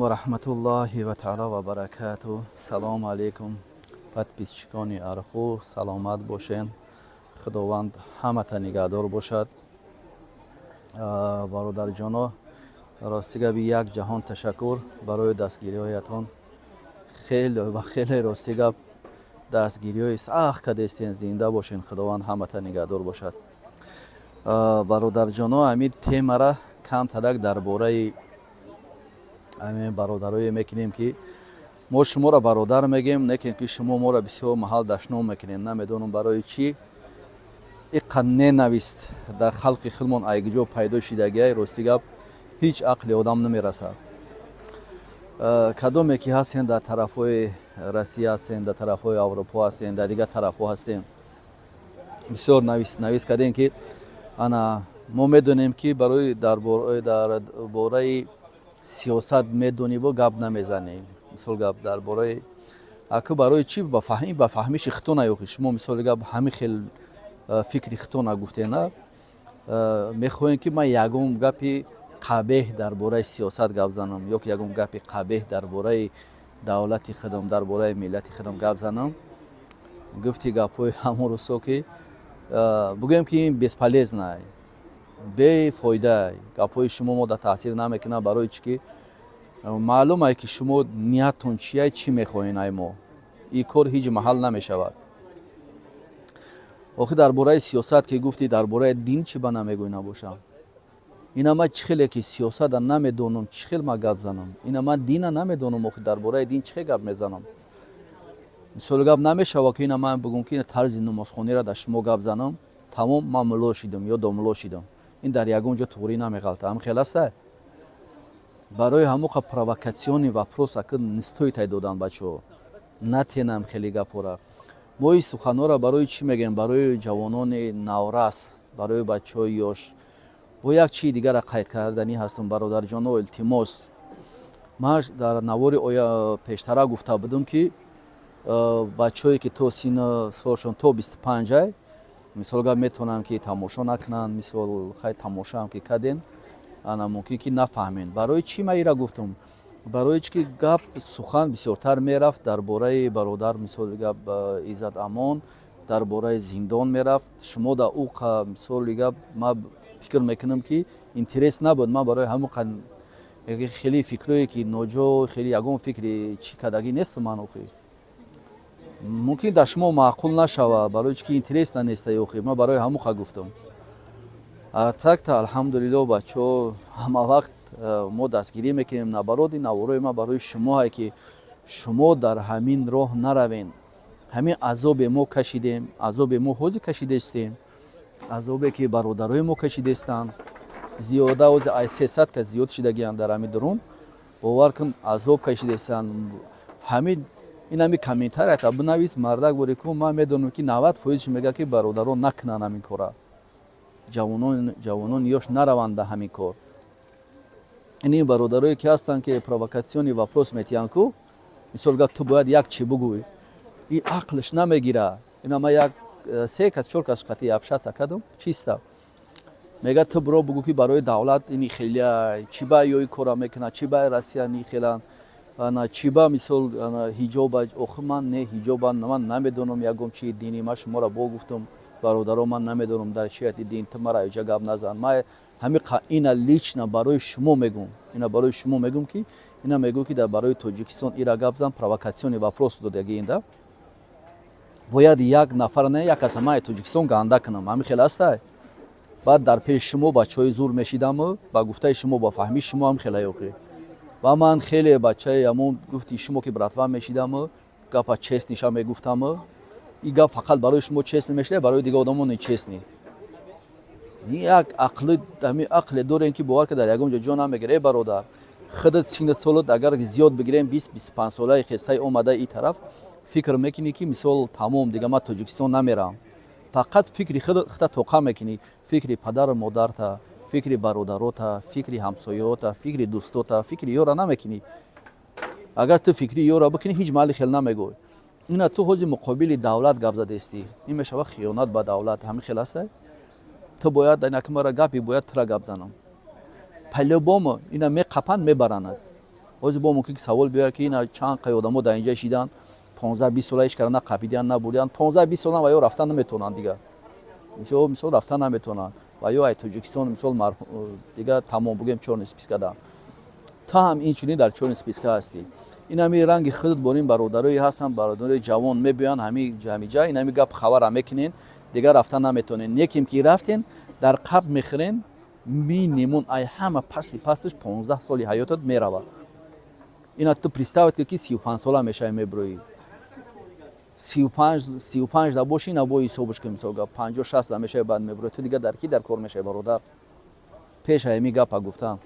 Ва раҳматуллоҳи ва таъала ва баракату. Салому алейкум, подписчикони Арху, саломат бошен. Худованд ҳамата нигаҳдор бошад. Бародарҷоно, рости габи, як ҷаҳон ташаккур барои дастгириҳоятон. Хеле ва хеле, рости гап, дастгириҳои сахт кардестен. Зинда бошен, Худованд ҳамата нигаҳдор бошад. Бародарҷоно, ҳамин темара камтарак дар бораи ҳамин бародарое мекунем, ки мо шуморо бародар мегем, лекин ки шумо моро бисёр маҳал дашном мекунем. Намедонам, барои чӣ иқа ненависть дар халқи худмон айгиҷо пайдо шидагиай. Рости гап, ҳеҷ ақли одам намерасад. Кадоме ки ҳастем, дар тарафҳои Россия ҳастем, дар тарафҳои Аврупо ҳастем, дар дигар тарафҳо ҳастем, бисёр навис кардем, ки ана мо медонем, ки барои дар бораи сиёсат медониву гап намезанем. Мисол гап, дар бораи аку барои чӣ ба фаҳми, ба фаҳмиши хито наёхи шумо, мисоли гап, ҳамин хел фикри хито нагуфтена. Мехоҳем, ки ман ягон гапи қабеҳ дар бораи сиёсат гап занам ё ки ягон гапи қабеҳ дар бораи давлати худам, дар бораи миллати худам гап занам. Гуфти гапҳои ҳамон рӯзҳо, ки бугӯем, ки ин бесполезно, бефоида, гапҳои шумо мо дар таъсир намекунад. Барои чӣ ки маълум ай, ки шумо ниятон чия, чӣ мехоҳен ай мо. Ин кор ҳеҷ маҳал намешавад. Охир дар бораи сиёсат ки гуфтӣ, дар бораи дин чӣ ба намегӯй набошам? Ина ман чӣ хеле ки сиёсата намедонам, чӣ хел ман гап занам? Ина ман дина намедонам, охир дар бораи дин чӣ хел гап мезанам? Мисоли гап, намешавад, ки ина ман бигӯм, ки тарзи намозхониро дар шумо гап занам, тамом, ман мулло шидам ё домулло шидам. Ин дар ягон ҷо туғрӣ намеғалта. Ҳам хел аста. Барои ҳамоқа провокационный вопрос ака не стоит ай додан, бачаҳо, натенам хеле гапҳора. Мо ин суханҳоро барои чӣ мегӯем? Барои ҷавонони наврас, барои бачаҳои ёш. Бо як чизи дигара қайд карданӣ ҳастам, бародарҷоно, илтимос. Ман дар навори пештара гуфта будам, ки бачаҳое ки то сину солшон то 25-ай, мисол гап, метавонанд, ки тамошо накунанд. Мисол, хай, тамошоам ки карден, ана мумкин ки нафаҳмед. Барои чӣ ман ира гуфтам? Барои чӣ ки гап, сухан бисёртар мерафт дар бораи бародар, мисоли гап, Иззат Амон, дар бораи зиндон мерафт. Шумо да ӯ, мисоли гап, ман фикр мекунам, ки интерес набуд. Ман барои ҳамон хеле фикрое ки ноҷо, хеле ягон фикри чӣ кардагӣ нестам ман. Охи мумкин дар шумо маъқул нашава, барои чӣ ки интерес нанеста. Охи ман барои ҳамоқа гуфтам. Так-то, алҳамдулилло, бачаҳо, ҳама вақт мо дастгирӣ мекунем. Наоборот, ин наворои ман барои шумоае, ки шумо дар ҳамин роҳ наравен. Ҳамин азобе мо кашидем, азобе мо ҳозир кашидестем, азобе ки бародарои мо кашидестанд, зиёда ҳозир ай 300 кас зиёд шидагианд дар ҳамин дурун. Бовар кун, азоб кашидестанд. Ҳамин ин ҳами комментарията бинавис, мардак боре ку, ман медонам, ки 90 фоизш мегӯяд, ки бародарон накунанд ҳамин кора, ҷавонони ёш нараванд ба ҳамин кор. Ин бародарое ки ҳастанд, ки провокационный вопрос метиҳанд ку, мисол гап, ту бояд як чӣ бугӯй, ин ақлш намегира. Ина ман як се кас, чор кас қатъи общаться кардам, чиста мега: «Ту биро бугӯ, ки барои давлат ини хелия, чӣ ба ёи кора мекунад, чӣ ба Россия ни хелан, ана чӣ ба, мисол, ҳиҷоба». Охи ман не ҳиҷоба, ман намедонам ягон чии динӣ. Ман шуморо бо гуфтам, бародаро, ман намедонам дар чияти дин, ту мара иҷа гап назан. Ман ҳами ина лично барои шумо мегӯм, ина барои шумо мегӯм, ки ина мегӯ, ки дар барои Тоҷикистон ира гап зан. Провокационный вопрос додаги инда бояд як нафар, не як каса ман Тоҷикистон ганда кунам. Ҳами хел астай. Баъд дар пеши шумо бачаҳои зур мешидаму ба гуфтаи шумо, ба фаҳмии шумо ҳам хела ёхи. Ва ман хеле бачаи ҳамон гуфти шумо, ки братва, мешидаму гапа честный ша мегуфтаму. Ин гап фақат барои шумо честный мешуда, барои дигар одамо не честный. Як ақли, ҳамин ақле дорем, ки бовар ка, дар ягон ҷо ҷо намегира. Э бародар, худат синна солат агар зиёд бигирем, 20-25 солаи хестаи омада и тараф, фикр мекунӣ, ки мисол, тамом, дига ман Тоҷикистон намерам. Фақат фикри худта тоқа мекунӣ, фикри падару модарта, фикри бародарота, фикри ҳамсояота, фикри дӯстота, фикри ёра намекунӣ. Агар ту фикри ёра бикунӣ, ҳеҷ маҳалли хел намегӯй. Ина ту ҳози муқобили давлат гап задестӣ, ин мешавад хиёнат ба давлат. Ҳамин хел аста. Ту бояд инак мара гапи бояд тура гап занам. По-любому ина меқапанд, мебаранад. Ҳозир бо мумкин ки савол биёяд, ки ина чанд қай одамо дар инҷа шидан, 15-20 сола ҳеч кара на қапидиан, набурдиан, 15-20 сола ва ё рафтан наметавонанд дигар. Мисол рафтан наметавонанд. Ва ё ай Тоҷикистон, мисол, дигар тамом, бугем, чёрный списка да. Та ҳам инчунин дар чёрный списка ҳастӣ. Ин ҳами ранги худат борин бародарое ҳастанд, бародарои ҷавон мебиёянд ҳамиҷа, ин ҳами гап хабара мекунен, дигар рафтан наметавонен. Неким ки рафтен, дар қабр мехӯрен, минимум ай ҳама пасти пасташ 15 соли ҳаётат меравад. Ина ту представить ки 35 сола мешавӣ, мебироӣ. 35 да бошӣ, на бо ҳисобаш ки, мисол гап, 50-60 да мешавӣ, баъд мебироӣ. Ту дигар дар ки дар кор мешавӣ, бародар? Пеш ҳами гапа гуфтам.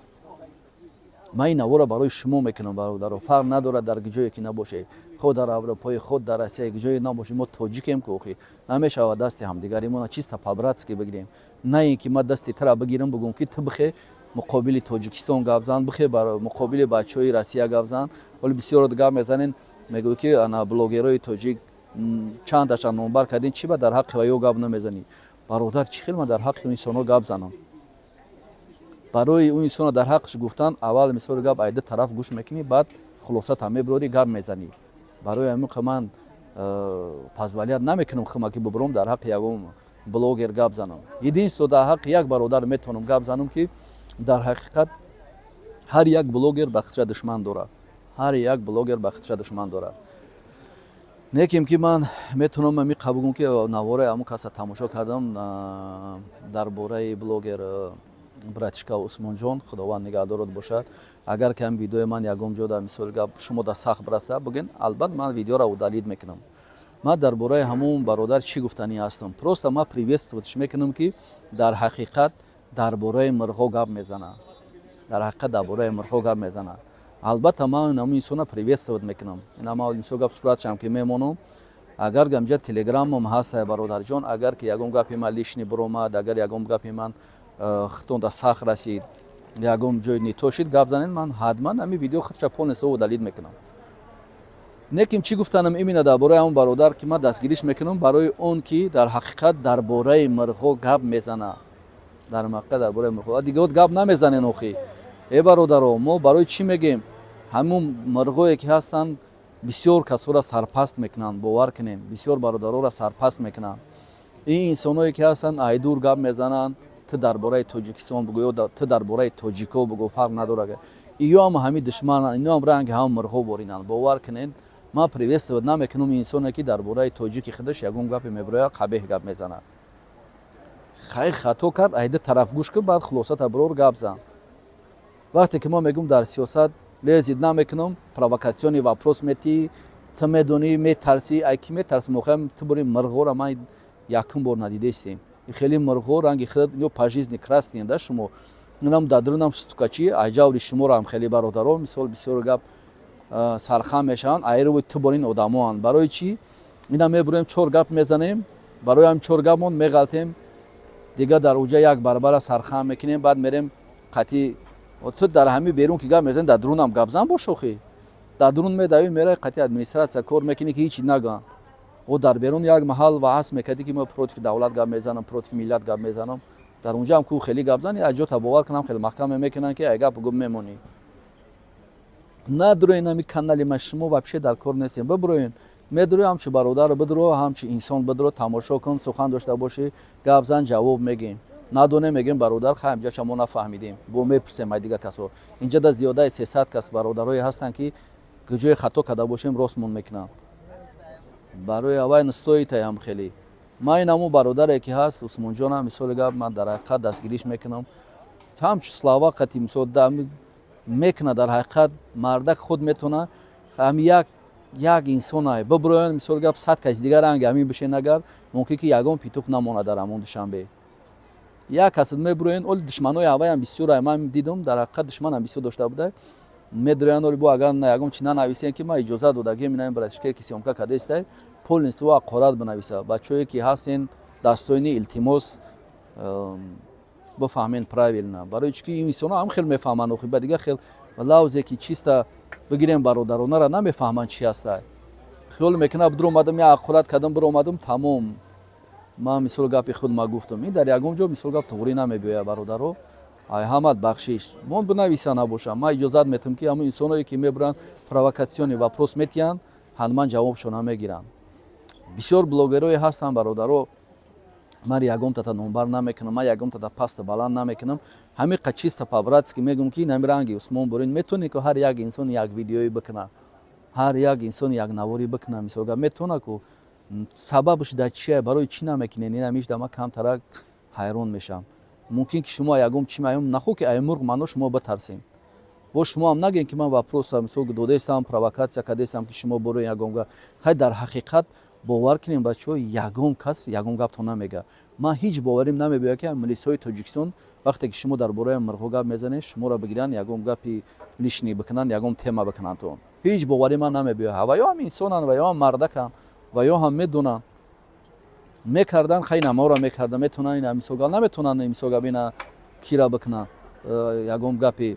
Ман ин навора барои шумо мекунам, бародаро. Фарқ надорад, дар ҷое ки набошед, худ дар Авропои, худ дар Россия, ҷое набошед, мо тоҷикем ку. Охи намешавад дасти ҳамдигаримона чисто по-братски бигирем. На ин ки ман дасти тара бигирам, бугум, ки ту бихе муқобили Тоҷикистон гап зан, бихе муқобили бачаҳои Россия гап зан. Ҳоли бисёро гап мезанен, мегӯ, ки ана блогерои тоҷик чандаша номбар кардин, чӣ ба дар ҳаққи ваё гап намезанӣ? Бародар, чӣ хел ман дар ҳаққи инсонҳо гап занам? Барои ӯ инсона дар ҳаққаш гуфтан, аввал, мисоли гап, айда тараф гӯш мекунӣ, баъд хулосата мебирорӣ, гап мезанӣ. Барои ҳамин ман позволять намекунам хума ки бубуром, дар ҳаққи ягон блогер гап занам. Единство, дар ҳаққи як бародар метавонам гап занам, ки дар ҳақиқат ҳар як блогер ба худша душман дорад, ҳар як блогер ба худша душман дорад. Неким ки ман метавонам ами қабул ки навораи ҳамун каса тамошо кардам дар бораи блогер братишка Усмонҷон, Худованд нигаҳдорот бошад. Агар ки ҳам видеои ман ягон ҷо дар, мисоли гап, шумо да сахт бираса, буген, албатта ман видеоро удалить мекунам. Ман дар бораи ҳамун бародар чӣ гуфтанӣ ҳастам? Просто ман приветствовать мекунам, ки дар ҳақиқат дар бораи мирғо гап мезанад, дар ҳақиқат дар бораи мирғо гап мезанад. Албатта ман ҳамун инсона приветствовать мекунам. Ина ман, мисол гап, суратшам ки мемонам. Агар гамҷа телеграммам ҳаст, бародарҷон, агар ки ягон гапи ман лишний биромад, агар ягон гапи ман хитонда сахт расид, ягон ҷой не то шид, гап занед, ман ҳатман ҳамин видео худша полностью удалить мекунам. Неким чӣ гуфтанам именно дар бораи ҳамон бародар, ки ман дастгириш мекунам, барои он ки дар ҳақиқат дар бораи мирғо гап мезанад, дар ҳақиқат дар бораи мирғо. Дигаот гап намезанен. Охи, э бародаро, мо барои чӣ мегем? Ҳамун мирғое ки ҳастанд, бисёр касоро сарпаст мекунанд, бовар кунем, бисёр бародароро сарпаст мекунанд. Ин инсоное ки ҳастанд, айдур гап мезананд. Ту дар бораи Тоҷикистон бугӯ ё ту дар бораи тоҷико бугӯ, фарқ надорад, иё ҳам ҳами душмананд, ино ҳам ранги ҳам мирғо боринанд. Бовар кунед, ман приветствовать намекунам инсоне ки дар бораи тоҷики худаш ягон гапе мебирояд, қабеҳ гап мезанад. Хай, хато кард, айда тараф гӯш кун, баъд хулосата бирор, гап зан. Вақте ки мо мегӯм, дар сиёсат лезить намекунам, провокационный вопрос метӣ. Ту медонӣ, метарсӣ. Ай ки метарсим? Охам ту бори мирғоро ман якум бор надидестем. Хеле мирғо ранги худ ё по жизни красный да. Шумо инам дадрунам стукачи айҷаври шуморо ҳам хеле бародаро, мисол, бисёр гап сархам мешаванд. Айрӯи ту борин одамоанд. Барои чӣ ина мебурем, чор гап мезанем, барои ҳам чор гапмон меғалтем, дигар дар уҷа як барбара сархам мекунем, баъд мерем қатъи ту дар ҳами берун ки гап мезанӣ, дар дурунам гапзан бош. Охи дар дурун медавӣ, мераи, қатъи администратсия кор мекунӣ, ки ҳичи нагӯянд. О дар берун як маҳал ваҳс мекардӣ, ки ма против давлат гап мезанам, против миллат гап мезанам. Дар унҷа ҳам ку хеле гап зани, аз ҷота, бовар кунам, хеле маҳкаме мекунанд, ки ай гап гум мемонӣ. Надуроен ами канали ма, шумо вообще дар кор нестем. Бибуроен, медурои, ҳамчу бародар бидуро, ҳамчу инсон бидуро, тамошо кун, сухан дошта бошӣ, гап зан, ҷавоб мегӯем. Надонем, мегӯем: «Бародар, хай, инҷаша мо нафаҳмидем», бо мепурсем ай дигар касо. Инҷа да зиёдаи 300 кас бародарое ҳастанд, ки ҷое хато карда бошем, ростмон мекунанд. Барои авай настоитаям хеле. Ман ин ҳамун бародаре ки ҳаст, Усмонҷонам, мисоли гап, ман дар ҳақиқат дастгириш мекунам. Ҳамчу слова қати, мисол, мекунад. Дар ҳақиқат мардак худ метавона ҳами як як инсонай бибуроян, мисоли гап, 100 каси дигар ранги ҳамин бишен, агар мумкин ки ягон петух намонад дар ҳамон Душанбе. Як кас мебуроен, оли душманои ҳаваям бисёр ман дидум, дар ҳақиқат душманам бисёр дошта буда. Медроян, оли бо агар ягон чи нанависем, ки ман иҷозат додагим, инам братишка, ки съёмка кардестай, полностью ақорат бинависа. Бачаое ки ҳастен дастоини, илтимос, бифаҳмен правильно. Барои чи ки ин инсонҳо ҳам хел мефаҳманд. Охи ба дигар хел лавзе ки чиста бигирем, бародаронара намефаҳманд чи ҳастай. Хиёл мекунад, биромадам, як ақорат кардам, биромадам, тамом. Ман, мисол, гапи худ ма гуфтам. Ин дар ягон ҷо, мисол гап, туғрӣ намебиёяд, бародаро. Ай ҳамат бахшиш. Мон бинависа набошам. Ман иҷозат метам, ки ҳамун инсоное ки мебуранд, провокационный вопрос метиҳанд, ҳатман ҷавобшона мегиранд. Бисёр блогерое ҳастанд, бародаро, ман ягонтата номбар намекунам, ман ягонтата паста баланд намекунам. Ҳамиқа чисто по-братски мегӯм, ки нами ранги Усмон бурин метавонӣ, ки ҳар як инсон як видеое бикунад, ҳар як инсон як наворӣ бикунад, мисолга метавона ку. Сабабш дар чия, барои чӣ намекунед? Ин ҳамиш ма камтарак ҳайрон мешавам. Мумкин ки шумо ягон чи маём нахо, ки ай мурғ мано шумо битарсем. Бо шумо ҳам нагем, ки ман вопроса мисол додаистам, провокатсия кардастам, ки шумо борои ягон гап. Хай, дар ҳақиқат бовар кунем, бачаҳо, ягон кас ягон гаптон намега. Ман ҳеҷ боварим намебиёяд, ки милисҳои Тоҷикистон, вақте ки шумо дар бораи мурғҳо гап мезанед, шуморо бигиранд, ягон гапи лишний бикунанд, ягон тема бикунанд. То ҳеҷ бовари ман намебиёяд. Ва ё ҳам инсонанд, ва ё ҳам мардаканд, ва ё ҳам медонанд, мекардан. Хай, наморо мекарда метавонанд, ина мисолга наметавонанд, мисолга ина кира бикунанд, ягон гапи,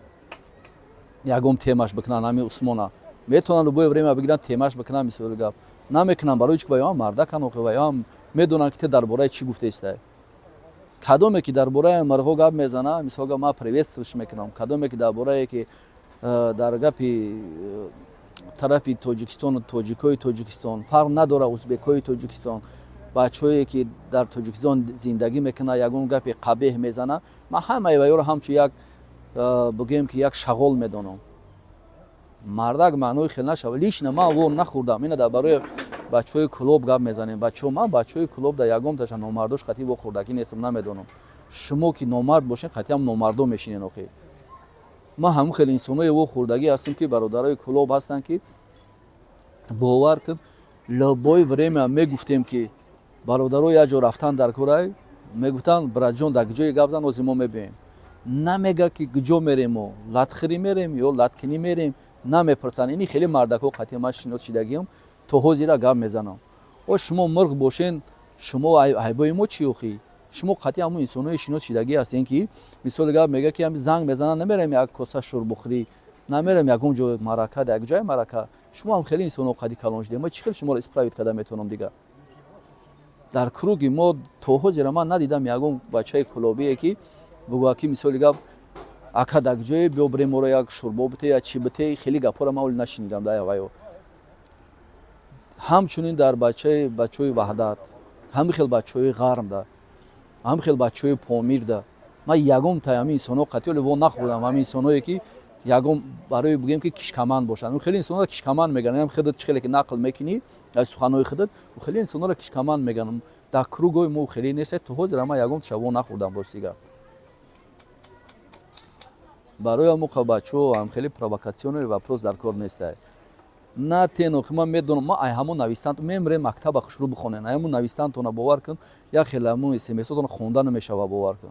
ягон темаш бикунанд. Ҳами Усмона метавонанд любое время бигиранд, темаш бикунанд, мисоли гап намекунанд. Барои чи? Ва ё ҳам мардаканд охи, ва ё ҳам медонанд, ки ту дар бораи чӣ гуфтаистай. Кадоме ки дар бораи мурғҳо гап мезана, мисолга ман приветствуш мекунам. Кадоме ки дар борае ки дар гапи тарафи Тоҷикистону тоҷикҳои Тоҷикистон, фарқ надорад, узбекҳои Тоҷикистон, бачаҳое ки дар Тоҷикистон зиндагӣ мекунад, ягон гапи қабеҳ мезана, ман ҳамаи ваёро ҳамчун як бигӯем, ки як шағол медонам. Мардак маънои хел нашава. Лично ман во нахӯрдам. Ина дар барои бачаҳои Кӯлоб гап мезанем. Бачаҳо, ман бачаҳои Кӯлоб дар ягонташа номардош қатъи вохӯрдакӣ нестам, намедонам. Шумо ки номард бошед, қатъиам номардо мешинен охи. Ман ҳамун хеле инсоное вохӯрдагӣ ҳастем, ки бародарои Кӯлоб ҳастанд, ки бовар кун, любое время мегуфтем, ки бародаро, як ҷо рафтан дар корай, мегуфтанд: «Братҷон, дар ҷое гап зан, ози мо мебием». Намега, ки куҷо мерем, мо латхӯрӣ мерем ё латкинӣ мерем, намепурсанд. Ини хеле мардакҳо қатъи ман шинос шидагиам, то ҳозира гап мезанам. О, шумо мурғ бошен, шумо айбои мо чӣ охи? Шумо қатъи ҳамун инсонои шинос шидагӣ ҳастен, ки мисоли гап мега, ки занг мезананд, намерем як коса шӯрбухӯрӣ, намерем ягон ҷо марака, як ҷои марака. Шумо ҳам хеле инсоно қади калон шудем, ма чӣ хел шуморо исправить карда метавонам дигар? Дар круги мо то ҳозира ман надидам ягон бачаи кӯлобие, ки бигӯяд, ки мисоли гап, ака, дар ҷое биё, бирем, моро як шӯрбо бите, я чӣ бите. Хеле гапҳоро ман оли нашинидам дар ваё. Ҳамчунин дар бачаи бачаҳои Ваҳдат, ҳамин хел бачаҳои Ғармда, ҳамин хел бачаҳои Помирда ман ягон тай ҳамин инсонҳо қатъи оли во нахӯрдам. Ҳамин инсонҳое ки ягон барои бигӯем, ки кишкаманд бошанд, хеле инсонҳоро кишкаманд мегӯянд. Худат чӣ хеле ки нақл мекунӣ аз суханҳои худат, хеле инсонҳоро кишкаманд мегӯянд. Дар кругои мо хеле нест, то ҳозира ман ягон таша во нахӯрдам, ростига. Барои ҳамоқа, бачаҳо, ҳам хеле провокационный вопрос дар кор нестай. На тен, охи, ман медонам, ман ай ҳамон навистан мемрем, мактаба хушрӯ бихонен, ай ҳамон навистантона, бовар кун, як хеле ҳамон смсотона хонда намешава, бовар кун.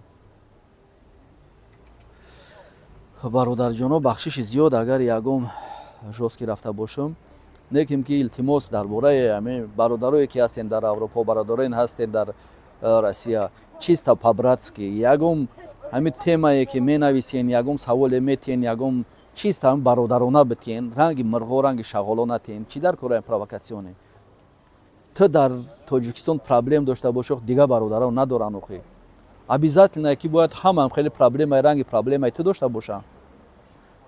Бародарҷоно, бахшиши зиёд, агар ягон жёсткий рафта бошам. Неким ки илтимос, дар бораи ҳамин бародарое ки ҳастен дар Аврупо, бародарое ҳастен дар Россия, чисто по-братски ягон ҳамин темае ки менависен, ягон саволе метиҳен, ягон чиз ҳам бародарона битиҳен, ранги мирғо, ранги шағоло натиҳен. Чӣ дар кораи провокационный? Ту дар Тоҷикистон проблем дошта бошӣ, дигар бародаро надоранд охи? Обязательно ки бояд ҳамаам хеле проблемаи ранги проблемаи ту дошта бошанд?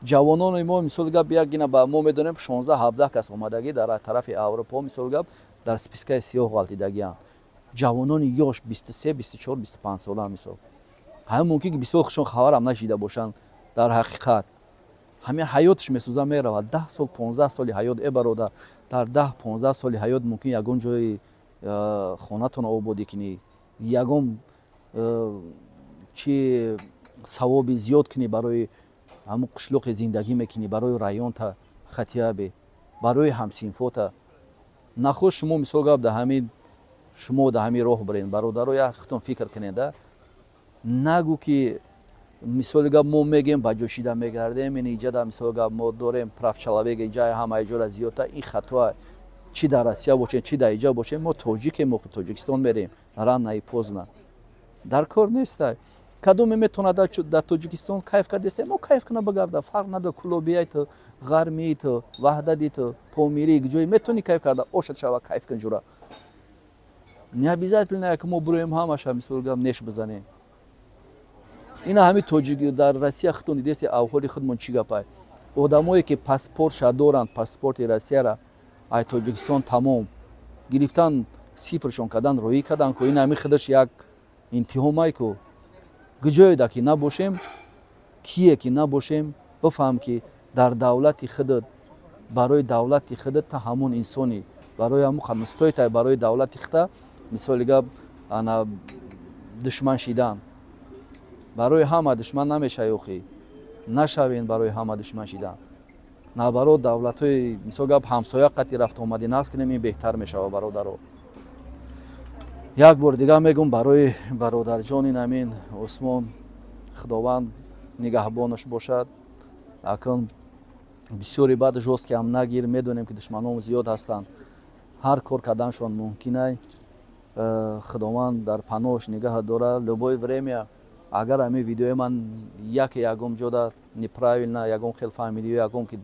Ҷавонони мо, мисоли гап, як гина ба мо медонем, 16-17 кас омадагӣ дар тарафи Аврупо, мисоли гап, дар спискаи сиёҳ ғалтидагианд. Ҷавонони ёш 23, 24, 25 сола, мисол. Ҳамин мумкин ки бисёр хушон хабарам нашида бошанд. Дар ҳақиқат ҳамин ҳаётш месӯза меравад. 10 сол, 15 соли ҳаёт, э бародар, дар 10-15 соли ҳаёт мумкин ягон ҷои хонатон ободӣ кунӣ, ягон чи савоби зиёд кунӣ, барои ҳамун қишлоқе зиндагӣ мекунӣ, барои районта, хатиабе барои ҳамсинфота. Нахост шумо, мисол гап, да ҳамин шумо да ҳамин роҳ бирен. Бародаро, як худтон фикр кунед. Нагӯ, ки мисоли гап, мо мегем, ба ҷошида мегардем, ин иҷада, мисоли гап, мо дорем прав человека, иҷа ҳама иҷора зиёдта. Ин хатоа. Чӣ дар Россия бошем, чӣ дар иҷа бошем, мо тоҷикем, мо Тоҷикистон мерем рано или поздно. Дар кор нестай. Кадоме метавонад дар Тоҷикистон кайф кардеста, мо кайф кана багарда, фарқ надор, кулобияй ту, ғармии ту, ваҳдади ту, помирӣ, ҷое метавонӣ кайф карда, ошад шава, кайф кун, ҷура. Не обязательно ки мо бироем, ҳамаша, мисол гап, неш бизанем. Ина ҳами тоҷик дар Россия худтон дидеси, авҳоли худмон чӣ гапай. Одамое ки паспортша доранд, паспорти Россияра, ай Тоҷикистон тамом гирифтан, сифршон кардан, роӣ кардан ку. Ин ҳами худаш як интиҳомай ку. Гуҷоеда ки набошем, кие ки набошем, бифаҳм, ки дар давлати худат, барои давлати худат та ҳамон инсонӣ, барои ҳамон қамистоита, барои давлати худа, мисоли гап, ана душман шидан. Барои ҳама душман намешавӣ, охи, нашавен барои ҳама душман шидан. Наоборот, давлатҳои, мисол гап, ҳамсоя қати рафтуомадӣ насб кунем, ин беҳтар мешавад. Бародаро, як бор дигар мегӯм, барои бародарҷони намин Усмон Худованд нигаҳбонаш бошад. Акн бисёри баъд жёсткий ҳам нагир, медонем, ки душманон зиёд ҳастанд, ҳар кор карданшон мумкинай. Худованд дар паноҳш нигаҳ дора. Любое время, агар ҳамин видеои ман яке ягон ҷода неправильно, ягон хел фаҳмидиё, ягон ки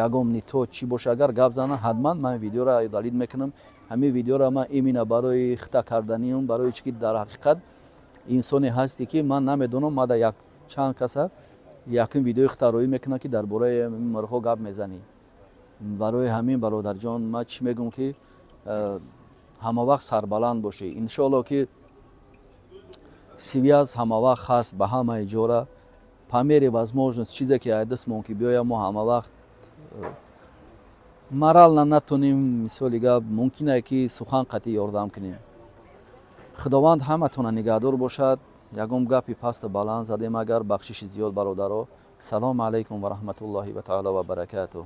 ягон не то чӣ боша, агар гап зана, ҳатман ман видеоро удалить мекунам. Ҳамин видеоро ман именно барои хита карданиам, барои чи ки дар ҳақиқат инсоне ҳасте, ки ман намедонам, мада як чанд каса якум видеои хита роӣ мекунам, ки дар бораи мурғҳо гап мезанӣ. Барои ҳамин, бародарҷон, ман чӣ мегӯм, ки ҳама вақт сарбаланд бошӣ. Иншоалло, ки связь ҳама вақт ҳаст ба ҳамаи ҷора, по мере возможность, чизе ки айдастмон ки биёя, мо ҳама вақт морально натонем, мисоли гап, мумкине ки сухан қатъӣ ёрдам кунем. Худованд ҳаматона нигаҳдор бошад. Ягон гапи пасту баланд задем агар, бахшиши зиёд, бародаро. Салому алайкум ва раҳматуллоҳи ва таала ва баракатуҳ.